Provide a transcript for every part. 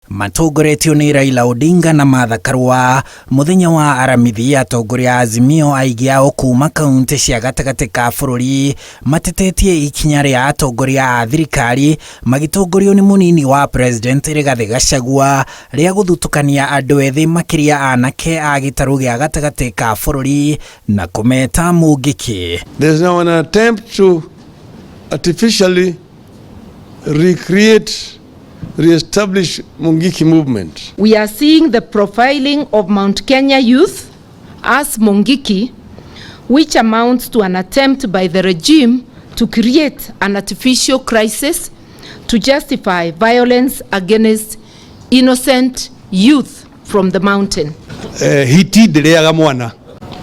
Matongoretio nĩ Raila Odinga na Martha Karua. Mũthenya wa Aramithi, atongoria a Azimio aingĩ ao kuma kaunti cia gatagatĩ ka bũrũri matetetie ikinya rĩa atongoria a thirikari magĩtongorio nĩ mũnini wa President Rigathĩ Gachagua rĩa gũthutũkania andũ ethĩ, makĩria anake a gĩtarũ gĩa gatagatĩ ka bũrũri, na kũmeta Mũngĩkĩ. There's now an attempt to artificially recreate, re-establish Mungiki movement. We are seeing the profiling of Mount Kenya youth as Mungiki, which amounts to an attempt by the regime to create an artificial crisis to justify violence against innocent youth from the mountain. Hiti ndĩrĩaga mwana,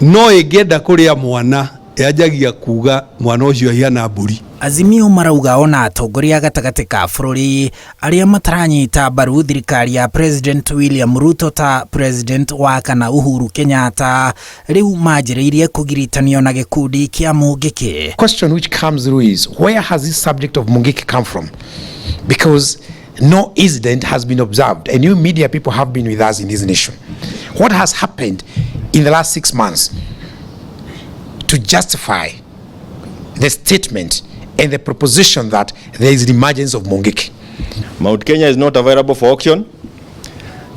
no ĩngĩenda kũrĩa mwana yanjagia kuga mwana ũcio ahiana mbũri. Azimio marauga ona atongoria gatagatĩ ka bũrũri arĩa mataranyita mbaru thirikari ya President William Ruto, ta President wa kana Uhuru Kenyatta, rĩu manjĩrĩirie kũgiritanio na gĩkundi kĩa Mũngĩkĩ. Question which comes through is, where has this subject of Mungiki come from? Because no incident has been observed, and you media people have been with us in this nation. What has happened in the last 6 months to justify the statement and the proposition that there is an emergence of Mungiki? Mount Kenya is not available for auction.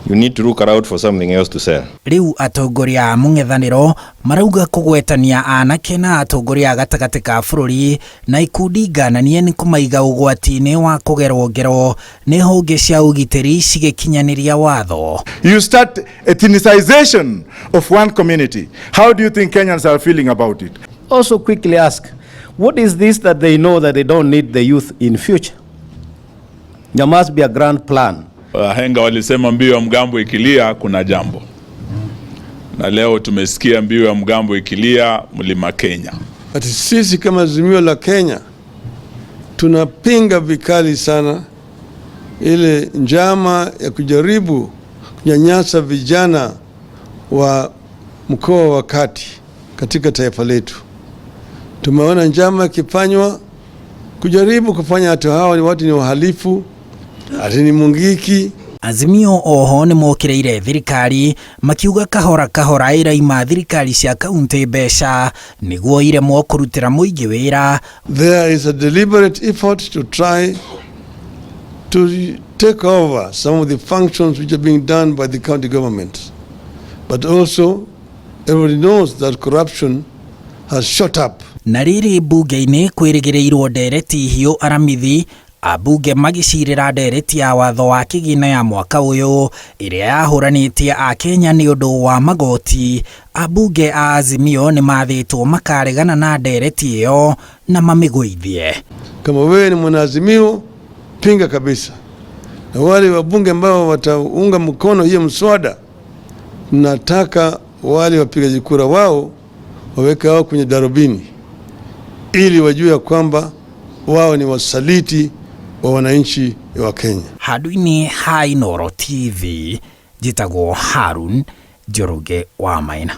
You need to look around for something else to sell. Rĩu atongoria a mũng'ethanĩro marauga kũgwetania anake na atongoria a gatagatĩ ka bũrũri na ikundi ngananie nĩ kũmaiga ũgwati-inĩ wa kũgerwo ngero nĩ honge cia ũgitĩri cigĩkinyanĩria watho. You start ethnicization of one community. How do you think Kenyans are feeling about it? Also quickly ask, what is this that they know that they don't need the youth in future? There must be a grand plan. Wahenga walisema mbiu ya mgambo ikilia kuna jambo, na leo tumesikia mbiu ya mgambo ikilia Mlima Kenya. Ati sisi kama Azimio la Kenya tunapinga vikali sana ile njama ya kujaribu kunyanyasa vijana wa mkoa wa kati katika taifa letu. Tumeona njama ikifanywa kujaribu kufanya watu hawa ni watu ni wahalifu, ati ni Mungiki. Azimio oho nĩ mokĩrĩire thirikari makiuga kahora kahora ĩraima thirikari cia kaunti mbeca nĩguo iremwo kũrutĩra mũingĩ wĩra. There is a deliberate effort to try to take over some of the functions which are being done by the county government. But also, everybody knows that corruption has shot up. Na rĩrĩ mbunge-inĩ kwĩrĩgĩrĩirwo ndereti hiũ Aramithi, ambunge magĩcirĩra ndereti ya watho wa kĩgĩna ya mwaka ũyũ ĩrĩa yahũranĩtie akenya nĩ ũndũ wa magoti. Ambunge a Azimio nĩ mathĩtwo makaregana na ndereti ĩyo na mamĩgũithie. Kama wewe ni mwanaazimio, pinga kabisa, na wale wabunge ambao wataunga mkono hiyo mswada, nataka wale wapigaji kura wao waweke wao kwenye darubini ili wajue ya kwamba wao ni wasaliti wa wananchi wa Kenya. Handũ-inĩ ha Inooro TV, njĩtagwo Harun Njoroge wa Maina.